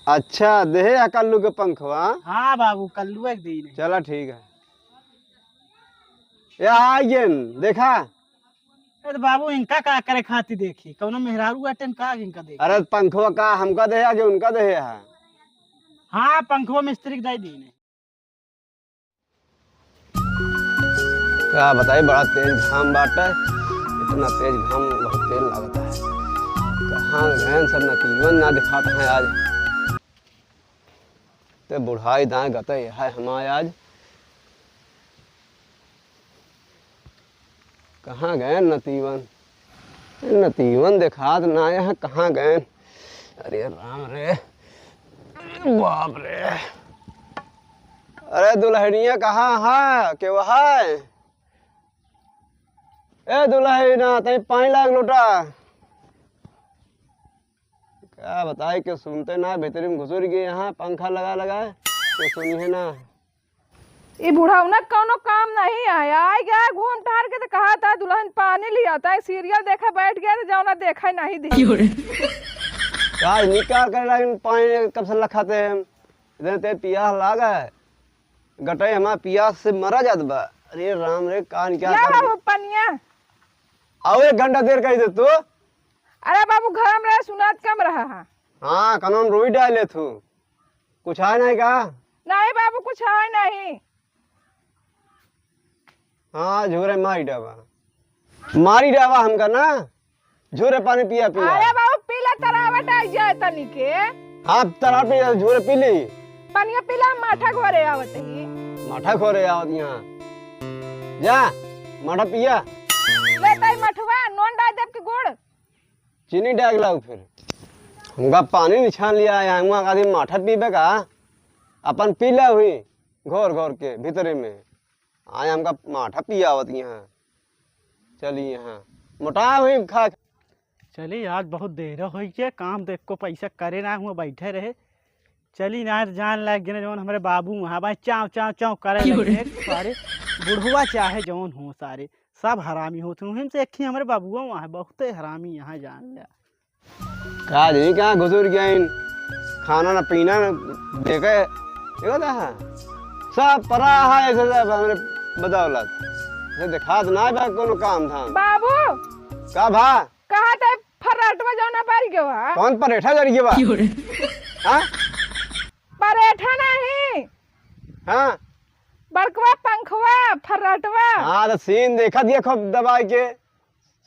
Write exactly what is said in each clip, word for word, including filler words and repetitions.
अच्छा, देहे है कल्लू के पंखवा? हाँ बाबू, कल्लू एक दिन है। चला ठीक है। या आ गेन, देखा। अरे बाबू, इनका का करे खातिर देखी? कौनो मेहरारू अटेन का इनका देखी? अरे पंखवा का हमका देहे है कि उनका देहे है? हाँ, पंखवा मिस्त्री के दे दीने। का बताई, बड़ा तेज घाम बाटे, इतना तेज घाम, बहुत तेज लागता है। कहाँ गए सब नतीजवन ना दिखात हैं आज। ते बुढ़ाई दाएं गते है हमारे आज। कहाँ गए नतीवन? नतीवन देखात ना है, कहाँ गए? अरे राम रे, बाप रे। अरे दुल्हनिया कहाँ है? के वह है? ए दुल्हनिया, तई पानी लाग लोटा। का बताई, के सुनते ना, भीतरी में घुसुर गए यहाँ पंखा लगा लगा, के सुनी है ना। ई बुढ़ौना कौनो काम नहीं आया, आइ गया घूम टहर के तो कहा था दुल्हन पानी लिया था, सीरियल देखे बैठ गया तो जौना देखे नहीं दी। का निकाल कर लाइन पानी कब से लखाते हैं, इधर ते पियास लागा है, गटई हमार पियास से मरा जात बा। अरे राम रे, का निकाल ला कर बाबू पनिया। आओ एक घंटा देर कर दे तू। अरे बाबू घर में रहे सुनात कम रहा है। हाँ, कनों रोई डाले तू। कुछ है नहीं का? नहीं बाबू, कुछ है नहीं। हाँ, झोरे मारी डावा। मारी डावा हमका ना। झोरे पानी पिया, पिया। अरे बाबू, पीला तरावट आ जाए तनी के। हाँ, तरा पिया, झोरे पी ली। पानिया पीला, माठा घोरे आवत ही। माठा घोरे आवत यहाँ। जा, माठा पिया। ले ताई मठुआ, नोन डाल देब के गुड़। चीनी डाल लाओ फिर। हमका पानी निछान लिया है, हम आदमी माठा पीबे का? अपन पी ले हुई, घोर घोर के भीतरे में। आए हमका माठा पियावत यहाँ। चली यहाँ। मोटा हुई खा। चली, आज बहुत देर होइ के काम तो एको पैसा करे ना हुआ, बैठे रहे। चली ना, जान लाग गए जौन हमरे बाबू वहाँ बा, चाव, चाव, चाव करे लगे। सारे बुढ़वा चाहे जौन हो, सारे सब हरामी होत हैं। उहिन से एक ही हमरे बाबुआ वहाँ है, बहुते हरामी यहाँ जान लिया। का जी, कहाँ घुसुर गया इन? खाना ना पीना ना देखे, देखो तो हाँ। सब परा है ऐसे सब हमरे बदौलत। से दिखात ना बा कोनो काम धाम। बाबू। का भा? कहा थे फर्राटवा जौना बारी के बा? कौन परेठा जरी के बा? क्यों रे? हाँ? परेठा नहीं। हाँ? बड़कवा पंखवा, फर्राटवा। हाँ, तो सीन देखा दिया खूब दबाई के।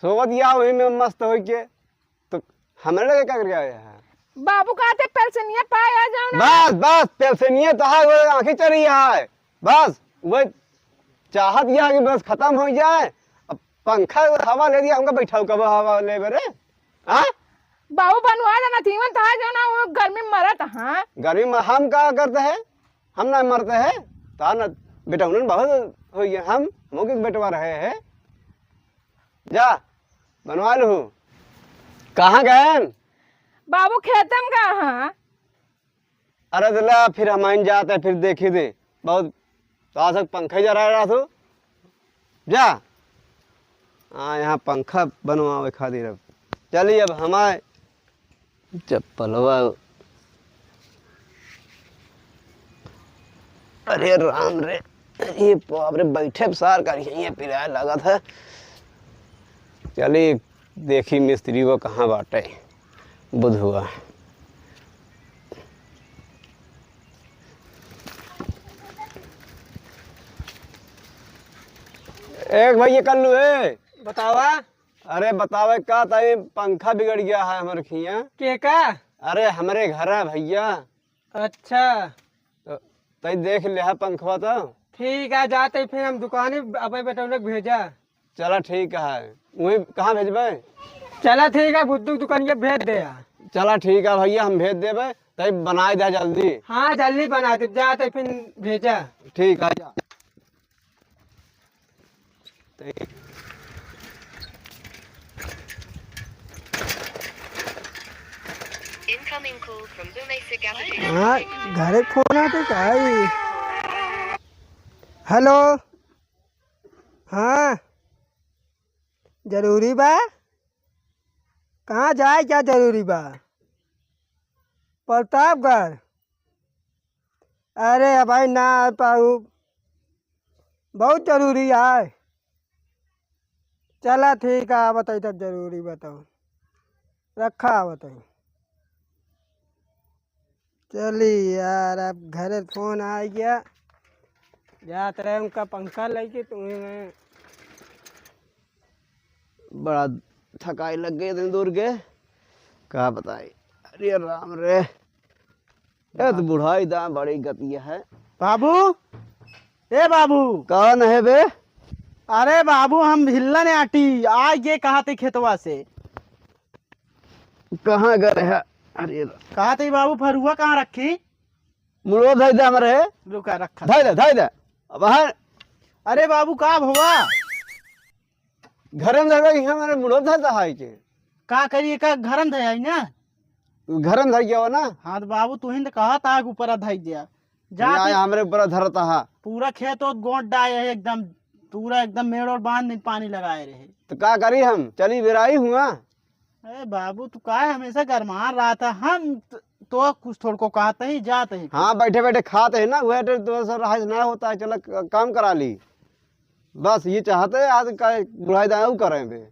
सोवत या वही में मस्त होई के। तो हमरे लगे का कर गया है? बाबू कहते पेलसनिया पाए आ जाओ ना। बस, बस, पेलसनिया तो है, वो आँखें चढ़ी है। बस, वो चाहत यह है कि बस खत्म हो जाए। अब पंखा हवा ले दिया, हमका बैठाओ, कब हवा ले बरे? हाँ? बाबू बनवा देना थी, मन था जो ना, वो गर्मी में मरत, हाँ? गर्मी में हम का करते हैं? हम ना मरते हैं? तो ना, बेटा उन्होंने बहुत हो गया, हम, हम के बेटवा रहे हैं। जा, बनवा लू। कहाँ गए? बाबू खेतम का, हाँ। अरे तो ला, फिर हम आइन जाते, फिर देखी दे। बहुत तो आज तक पंखा ही जरा रहा तू। जा। हाँ, यहाँ पंखा बनवावे खातिर अब। चली अब हम आए। चप्पलवा। अरे राम रे, ये बाप रे, बैठे सार कर ये पिराए लागत है। चली देखी मिस्त्री वो कहाँ बाटे, बुधवा। एक भैया कल्लू है। बतावा। अरे बतावे का ताई, पंखा बिगड़ गया है हमरे खिया। के का? अरे हमरे घर है भैया। अच्छा। तो तई देख ले है पंखवा तो। ठीक है, जाते फिर हम दुकानी अपने बेटौने के भेजा। चला ठीक है। वही कहाँ भेजबे? चला ठीक है, बुद्धू दुकानिया भेज दे। चला ठीक है भैया, हम भेज देबे। तई बनाए दे जल्दी। हाँ, जल्दी बना दे, जाते फिर भेजा। ठीक है, जा। Incoming call from Bumey Sigawa. हाँ, घरे फोन आते का ई? हेलो। हाँ, जरूरी बा? कहाँ जाए, क्या जरूरी बा? प्रतापगढ़? अरे भाई, ना आ पाऊ, बहुत जरूरी है। चला ठीक है, आवत है तब जरूरी बताओ, रखा आवत है। चली यार, अब घरे फोन आ गया, जात रहे उनका पंखा लेके, तुम्हें मैं बड़ा थकाई लग गई इतनी दूर के, का बताई। अरे राम रे, ए तो बुढ़ाई दा बड़ी गति है। बाबू, ए बाबू। कौन है बे? अरे बाबू, हम हिल्लन आटी आ गए, कहा थे खेतवा से। कहाँ गए है? अरे रा- कहा थे बाबू, फरुआ कहाँ रखी? मुड़ो धई दे हमरे। रुका, रखा। धई दे, धई दे। अब है। अरे बाबू, का भवा? घरम धर गई हमारे मुड़ो धर दहाई के। का करिए, का घरम धर आई ना? घरम धर गया हो ना? हाँ तो बाबू, तू ही तो कहा था कि ऊपर धर दिया। जा ना, तू हमरे ऊपर धरता हा। पूरा खेत ओत गोंट डाए है एकदम, पूरा एकदम मेड़ और बांध दिन पानी लगाए रहे। तो का करी हम? चली बेराई हुआ। अरे बाबू, तू काहे हमेशा गरमान रहा था? हम त-, तो कुछ थोड़ को कहते ही जाते ही। हाँ, बैठे बैठे खाते हैं ना, वह तो, तो सर राइस ना होता है, चलो क-, काम करा ली। बस ये चाहते हैं आज का बुढ़ाई दाऊ करें बे।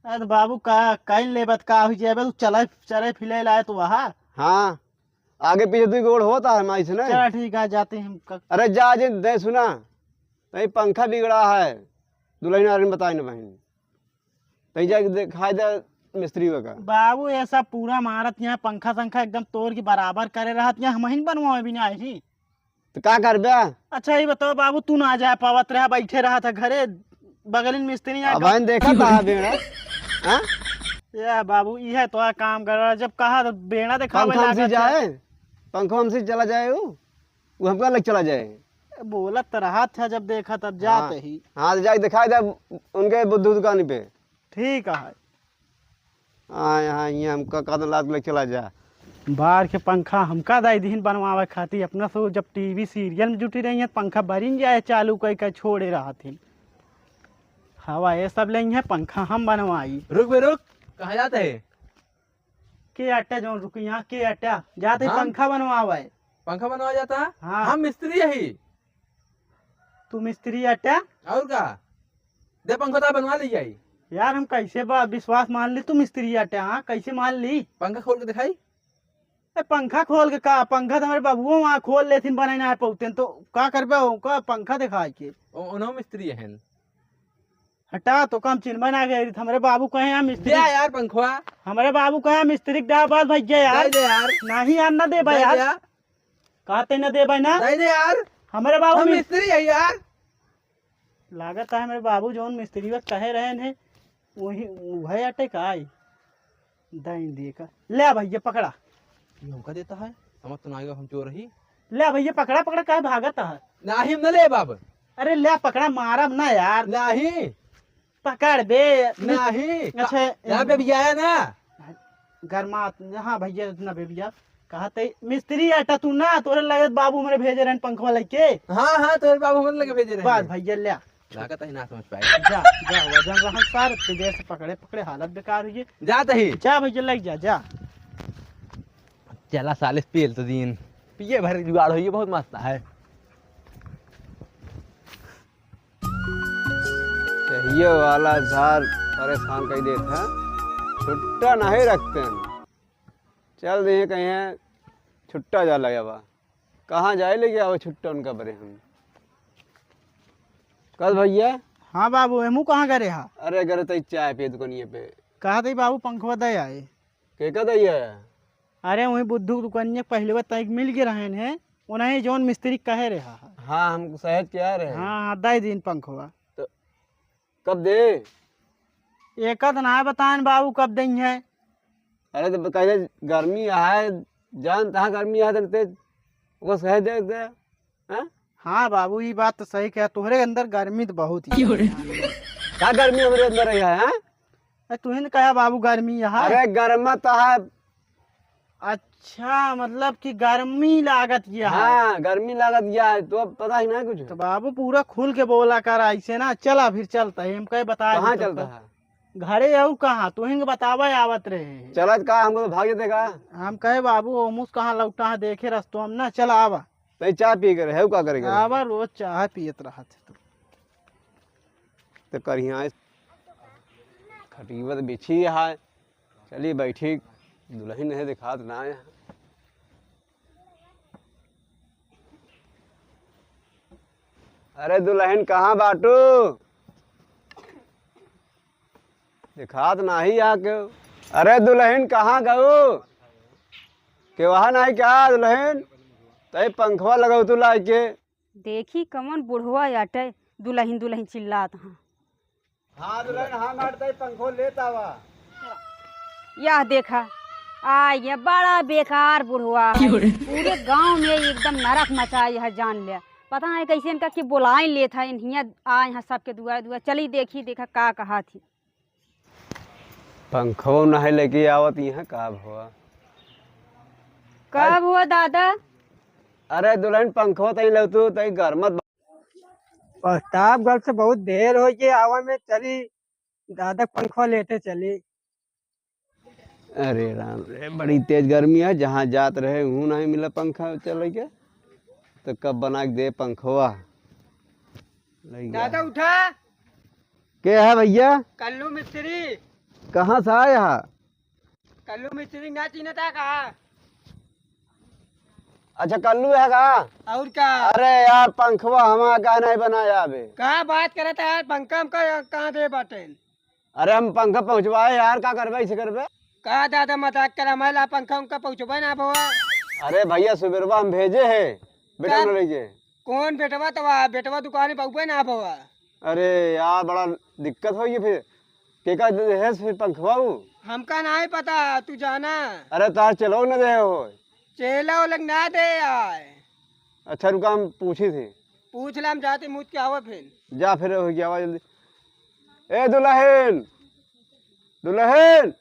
अरे तो बाबू, का कहीं लेबत का हुई जाए बे, तू चले चले फिले लाए तो वहाँ। हाँ, आगे पीछे दुई गोड़ होता है माई से नहीं। चला ठीक है, जाते हैं हम क- अरे जा जे दे सुना, नहीं पंखा बिगड़ा है, दुल्हन आदमी बताई ना बहन। तई जाके दिखाई दे मिस्त्री का। बाबू, ये सब पूरा मारत यहाँ, पंखा संखा एकदम तोड़ के बराबर करे रहत यहाँ, हम ही बनवावे भी ना आई। तो का करबे? अच्छा, ये बताओ बाबू, तू ना जा पावत रहा, बैठे रहा था घरे, बगलिन मिस्त्री यहाँ अब हम देखा था बेड़ा, हाँ? या बाबू, ये तो आ काम कर रहा, जब कहा तो बेड़ा दिखावे पंखा हमसे लागत है। जाए, पंखा हमसे चला जाए, वो, वो हमका लग चला जाए। बोलत तो रहा था, जब देखा तब जात हाँ। ही। हाँ, तो जाके दिखाई दे उनके बुद्धू दुकान पे। ठीक है। हाँ, यहाँ, यहाँ हमका कदम लात ले चला जा। बाहर के पंखा हमका दाई दिहिन बनवावे खातिर, अपना सो जब टीवी सीरियल में जुटी रही है, पंखा बरिन जाए चालू कई के छोड़े रहत हिन। हवा ये सब लेंगे, पंखा हम बनवाई। रुक बे रुक, कहाँ जाते है? के अट्टा जौन रुकी यहाँ, के अट्टा जाते हाँ? पंखा बनवावे। पंखा बनवा जाता है? हाँ। हम मिस्त्री यही। तू मिस्त्री अट्टा? और का? दे पंखा तो बनवा ले जाई। यार, हम कैसे बा-, विश्वास मान ली तू मिस्त्री अट्टा? हाँ, कैसे मान ली? पंखा खोल के दिखाई। ए, पंखा खोल के का? पंखा तो हमारे बाबुओ वहाँ खोल लेथिन, बनाई ना है पौतेन, तो का करबे? ओका पंखा दिखाई के। ओ, ओनहु मिस्त्री हन। हटा, तो काम चिन्हबे ना गए, हमरे बाबू कहे हैं मिस्त्री। दे यार पंखवा। हमरे बाबू कहे हैं मिस्त्री के दे बात भैया यार। दे दे यार। नहीं यार, ना देबा दे यार। दे यार। कहते ना देबा ना। दे दे यार। हमरे बाबू हम मिस- मिस्त्री है यार। लागत है हमरे बाबू जौन मिस्त्री वक्त कहे रहे हैं, वही, वही अटे का आई। दाई देखा। ले भैया पकड़ा। ये हमका देता है, समझ तो ना आएगा हम चोर ही। ले भैया पकड़ा, पकड़ा काहे भागत है? नाही हम न ले बाब। अरे ले पकड़ा, मारब ना यार। नाही। पकड़ बे। नाही। अच्छा, ना बे भैया आया ना। गरमा, हाँ भैया, इतना बे भैया। कहते मिस्त्री अटा तू ना, तोरे लगत बाबू हमरे भेजे रहन पंखवा लेके। हाँ, हाँ, तोरे बाबू हमरे लगे भेजे रहन। बस भैया ले। लागत है ना समझ पाए। जा, जा, वजन रहन सार, ते जैसे पकड़े, पकड़े हालत बेकार हुई है। जात ही। जा भैया, लग जा, जा। चला साले, पेल तो दिन। पिए भर जुगाड़ होइए, बहुत मस्त है। चाहिए वाला झार परेशान कर देत है। छुट्टा नहीं रखते हैं। चल दिए कहीं छुट्टा जा लगे बा। कहाँ जाए लेके आवे छुट्टा उनका बरे हम। कल भैया। हाँ बाबू, एमू कहाँ करे हा? अरे, करे तई चाय पिए दुकानिया पे। कहा तई बाबू, पंखवा दे आए। के का दे आया? अरे, वही बुद्धू के दुकानिया पहले तई मिल के रहन है, उन्हें जौन मिस्त्री कहे रहा है। हाँ, हम सहज के आ रहे हैं। हाँ, हाँ, दे दिन पंखवा। तो कब दे? एक तो ना बताएन बाबू कब देंगे। अरे तो कहले गर्मी है, जान तहाँ गर्मी है तो तेज, वो सह दे दे, हैं? हाँ बाबू, ये बात तो सही कहा, तोहरे अंदर गर्मी तो बहुत ही। का गर्मी हमरे अंदर है, हैं? अरे तू ही ने कहा बाबू गर्मी यहाँ। अरे गर्मा तो है। अच्छा, मतलब कि गर्मी लागत गया है। हाँ, गर्मी लागत गया है, तो अब पता ही ना कुछ। तो बाबू पूरा खुल के बोला कर, ऐसे ना चला, फिर चलता है, हम कहे बता कहाँ देते चलता तो। है? घरे अउ कहाँ, तुहिन के बतावा आवत रहे। चलत का, हमको तो भाग जाते का? हम कहे, "बाबू, ओमुस कहाँ लौटा है, देखे रस्तों में ना, चल आवा।" नहीं, चाय पी के रहे, का करे के रहे? आवा, रोज चाय पियत रहत है तू। तो करिया खटिया तो बिछी है, चली बैठी, दुलहिन है, दिखात ना है। अरे दुलहिन, कहाँ बाटू? दिखात नाही यहाँ के। अरे दुलहिन, कहाँ गऊ? के वहाँ नाही क्या दुलहिन? तई पंखवा लगऊ तू लाइके। देखी कमन बुढ़वा आटे, दुलहिन दुलहिन चिल्लात हाँ। हाँ दुलहिन, हाँ मारता ही, पंखो लेत आवा। यह देखा, आ ये बड़ा बेकार बुढ़वा है। क्यों रे? पूरे गांव में एकदम नरक मचाई है, जान ले। पता नहीं कैसे इनका कि बुलाइन लेत है, इन्हिया आए हैं सबके दुआ दुआ। चली देखी, देखा का कहा थी। पंखो नहीं लेके आवत यहाँ, का भवा? का भवा दादा? अरे दुलहिन, पंखो तई लौतू, तई गरमत। प्रतापगढ़ से बहुत देर होइ गए आवे में, चली दादा पंखवा लेते चली। अरे राम रे, बड़ी तेज गर्मी है, जहाँ जात रहे हूँ नहीं मिला पंखा चल रही के, तो कब बना के दे पंखवा। लई गया। दादा उठा। के है भैया? कल्लू मिस्त्री। कहाँ से आए हा? कल्लू मिस्त्री ना चिन्हता का? अच्छा, कल्लू है का? और का? अरे यार, पंखवा हमारा का नहीं बनाया अबे? का बात करत है यार, पंखा हमका कहाँ दे बाटेन? अरे, हम पंखा पहुँचवाए यार, का करबे, ऐसे करबे? का दादा मजाक कर, हमारे ला पंखा उनका पहुँचबे ना भवा। अरे भैया, सुबेरवा हम भेजे है, बेटा का? न लेके। कौन बेटवा? तो वह बेटवा दुकान पे पहुँचबे ना भवा। अरे यार, बड़ा दिक्कत होई फिर। केका देहे फिर पंखवा उ? हमका नाहीं पता, तू जाना। अरे तार चेलउ न देहे हो। चेलउ लग ना दे आए। अच्छा रुका, हम पूछी थी। पूछ ला, हम जाते मुझ के आवा फिर। जा फिर हो गया, आवा जल्दी। ए दुलहिन, दुलहिन,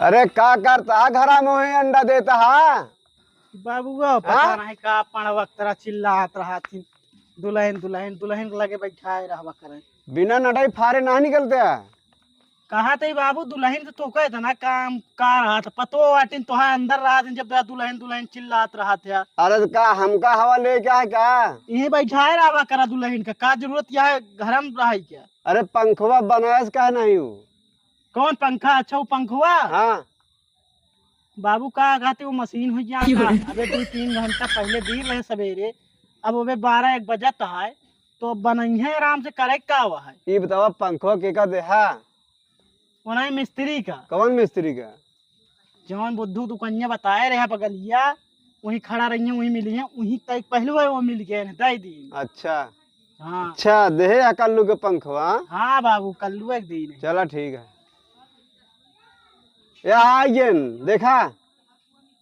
अरे का करता घरा मोहे अंडा देता हा? बाबुआ, पता हाँ? नहीं का अपन वक्त रहा चिल्लात रहा थी, "दुलहिन, दुलहिन, दुलहिन के लगे बैठाए रहबा करे।" बिना नटाई फारे ना निकलते हैं। कहा थे बाबू, दुलहिन से तोका इतना काम का रहा था, पतो आटिन तोहा अंदर रहा दिन जब दुलहिन, दुलहिन चिल्लात रहा था। अरे तो का हमका हवा लेके आए का? यहीं बैठाए रहबा करा दुलहिन का, का जरूरत या है घर में रहा क्या? अरे पंखवा बनायस का नहीं हूँ? कौन पंखा? अच्छा वो पंखवा? हाँ। बाबू का कहते वो मशीन हो गया क्यों का? रे? अबे दो तीन घंटा पहले दी रहे सवेरे, अब अबे बारह एक बजत है, तो अब बनइहे आराम से, करे का हुआ है? ई बतावा पंखवा केका देहा? वो नहीं मिस्त्री का। कौन मिस्त्री का? जौन बुद्धू दुकनिया बताए रहे बगलिया, वहीं खड़ा रहिए, वहीं मिलिए, वहीं तक पहलू है वो मिल गए हैं, दे दी। अच्छा। हाँ। अच्छा, देहे या कल्लू के पंखवा? हाँ बाबू, कल्लू एक दिन है। चला ठीक है। या आ गेन, देखा?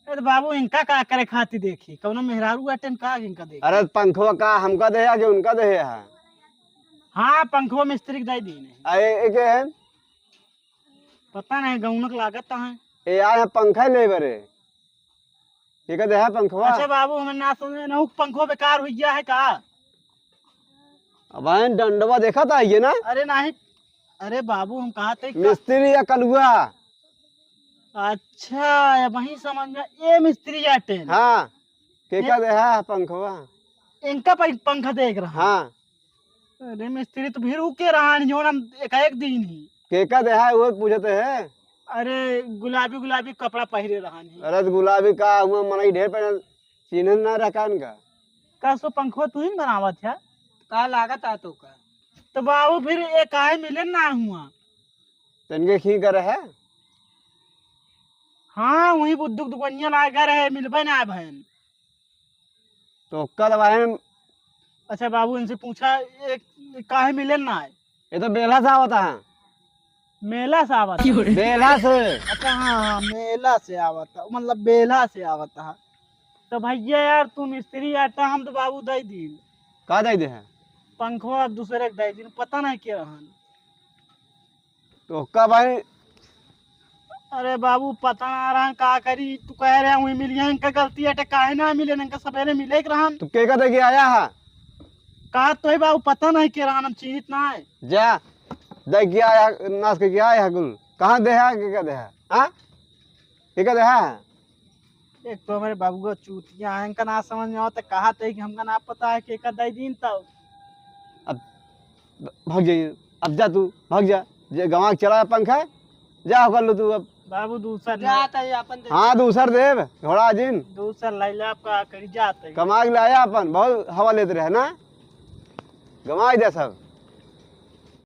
अरे बाबू, इनका का करे खातिर देखी? कौनो मेहरारू अटेन का इनका देखी? अरे पंखवा का हमका देहे या कि उनका देहे है? हाँ, पंखवा मिस्त्री के दे दीन है। आ, ए, ए के है? पता नहीं, गौनक लागत है। ए, आए हैं पंखा ले बरे। ये का देहा पंखवा? अच्छा बाबू, हमें ना समझ में ना, पंखवा बेकार हो गया है का? अब आयन डंडवा देखा था ये ना? अरे नहीं, अरे बाबू, हम कहा थे का- मिस्त्री या कलुआ? अच्छा, अब वही समझ में, ये मिस्त्री आटे। हाँ, के ये का देहा पंखवा? इनका पं-, पंखा देख रहा। हाँ। अरे मिस्त्री, तो फिर ऊ के रहा नहीं, जो हम एक, एक दिन ही। के का देहा, वो पूछते हैं। अरे गुलाबी गुलाबी कपड़ा पहिरे रहा नहीं। अरे तो गुलाबी का, हुआ मनई ढेर पहन, चिन्हन ना रखा इनका। का सो पंखवा तू ही बनावत है? का लागत आ तो का? तो बाबू फिर ये काहे मिले ना हुआ? तो इनके खी करे है? हाँ, वही बुद्धू दुकनिया लाए घर है, मिलबे ना भैन। तो ओक्का दबाए में अच्छा बाबू, इनसे पूछा, ये काहे मिले ना है? ये तो बेला से आवता है। मेला से आवता है? बेला से। अच्छा, हाँ, हाँ, मेला से आवता, मतलब बेला से आवता है। तो भैया यार, तू मिस्त्री आता, हम तो बाबू दे दी। का दे दे है? पंखवा अब दूसरे के दे दी, पता नहीं क्या रहन। तो का भाई? अरे बाबू, पता ना रहा का करी। तू कह रहे हैं वही मिल गया, इनका गलती है, काहे ना मिले, इनका सवेरे मिले के रहन। तू के का दे के आया है? का तो है बाबू, पता नहीं के रहन, हम चिन्हित ना है। जा। दे किया है, नाश के किया है कुल। कहाँ दे है, के का दे है? हाँ? के का दे है? एक तो हमरे बाबू का चूतिया है, इनका ना समझ में आवत, कहा थे कि हमका ना पता है, के का दे दीन तब। अब भाग जाइए, अब जा तू, भाग जा, जे गंवा के चला पंखा, जा कर लो तू अब। बाबू दूसर ले। जाता है अपन दे। हाँ, दूसर देव, घोड़ा जिन। दूसर ले ले, आपका करी जाता है। कमा के लाया अपन, बहुत हवा लेते रहे ना, गंवा दे सब।